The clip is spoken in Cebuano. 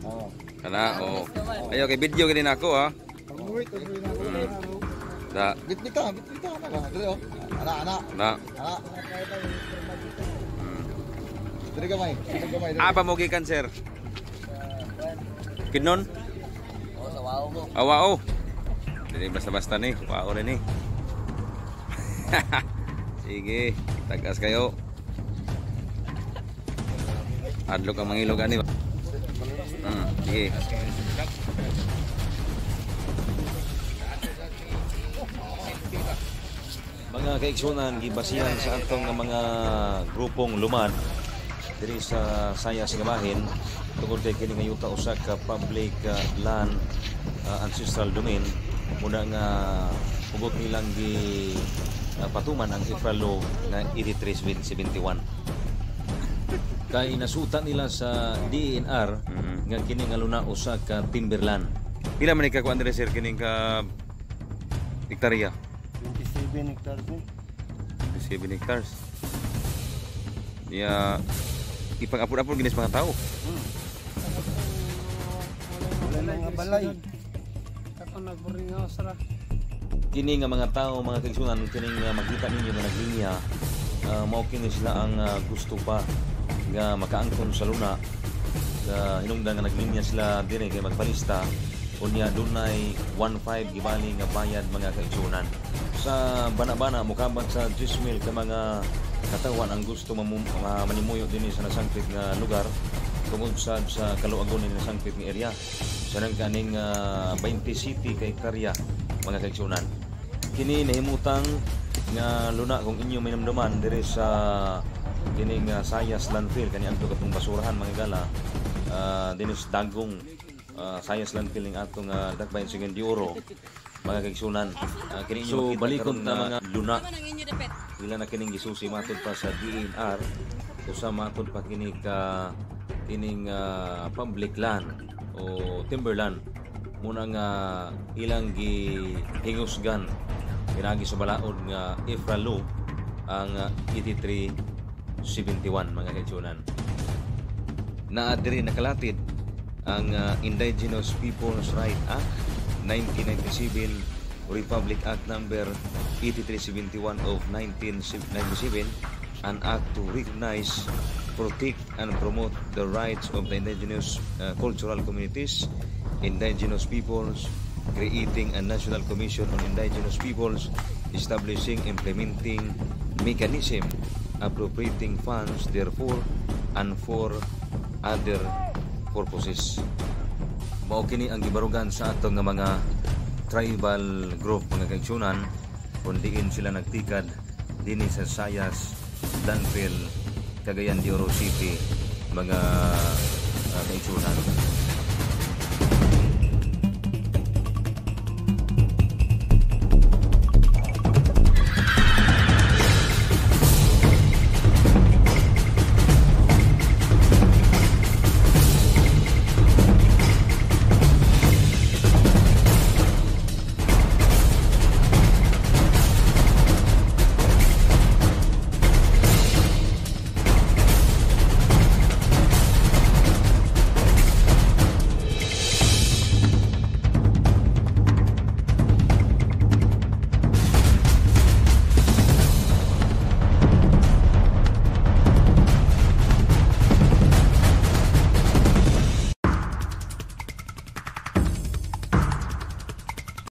Oh. Kana, oh. Ayo kay video gani nako ha. Da, Bitbita, bitbita na ba? Dili oh. Ana, ana, na. Ana. Dili gamay, dili gamay. Dili. Apa mo gikan, sir? Kinon? Oh, sa wao ko. Awao. Dili basta-basta ni, wao rin ni. Sige, tagas kayo. Adlok ang mangilog ani. Sige. Mga kaigsunan, gibasihan sa atong nga mga grupong lumad diri sa Sayas nga bahin tungod kay kini nga yuta usa ka public land, ancestral domain, muna nga hugot nilang gi patuman ang IFRA Law nga 8371 kay nasuta nila sa DENR nga kini nga luna usa ka timberland. Pila man ka kuan dire, sir, kining ka hektarya? 27 hectares ni. 7 hectares. Ya ipag-apod-apod ginis mga tao. Wala mga balay. Ako nag-boarding house ra. Kini nga mga tao, mga kaigsunan, kining makita ninyo nga naglinya, mao kini sila ang gusto pa nga makaangkon sa luna. Hinungdan nga naglinya sila dire kay magpalista unya dunay 1.5 gibali nga bayad, mga kaigsunan. Sa bana-bana mokabat sa 10,000 ka mga katawan ang gusto manimuyo dinhi sa nasangpit nga lugar tungod sa kaluagon ni nasangpit nga area sa nang kaning 20 city ka hektarya, mga kaigsunan. Kini nahimutang nga luna, kung inyo minamduman, dire sa kining Sayas landfill kani adto katong basurahan, mga gala, dinhi sa dagong Sayas landfill ning atong Dakbayan Cagayan de Oro, mga kaigsunan. Kini inyo So, makita balikon karon ta nga mga luna Ano nang inyo dapit? ila na kining gisusi matod pa sa DENR, usa matod pa kini ka kining public land o timberland, muna nga ilang gihingusgan pinagi sa balaod nga IFRA Law ang 8371, mga kaigsunan. Naa diri nakalatid ang Indigenous Peoples Right Act 1997, Republic Act number 8371 of 1997, an act to recognize, protect and promote the rights of the indigenous cultural communities, indigenous peoples, creating a National Commission on Indigenous Peoples, establishing implementing mechanism, appropriating funds therefore and for other purposes. Mao kini ang gibarugan sa atong nga mga tribal group, mga kaigsunan, kung diin sila nagtikad dinhi sa Sayas Landfill, Cagayan de Oro City, mga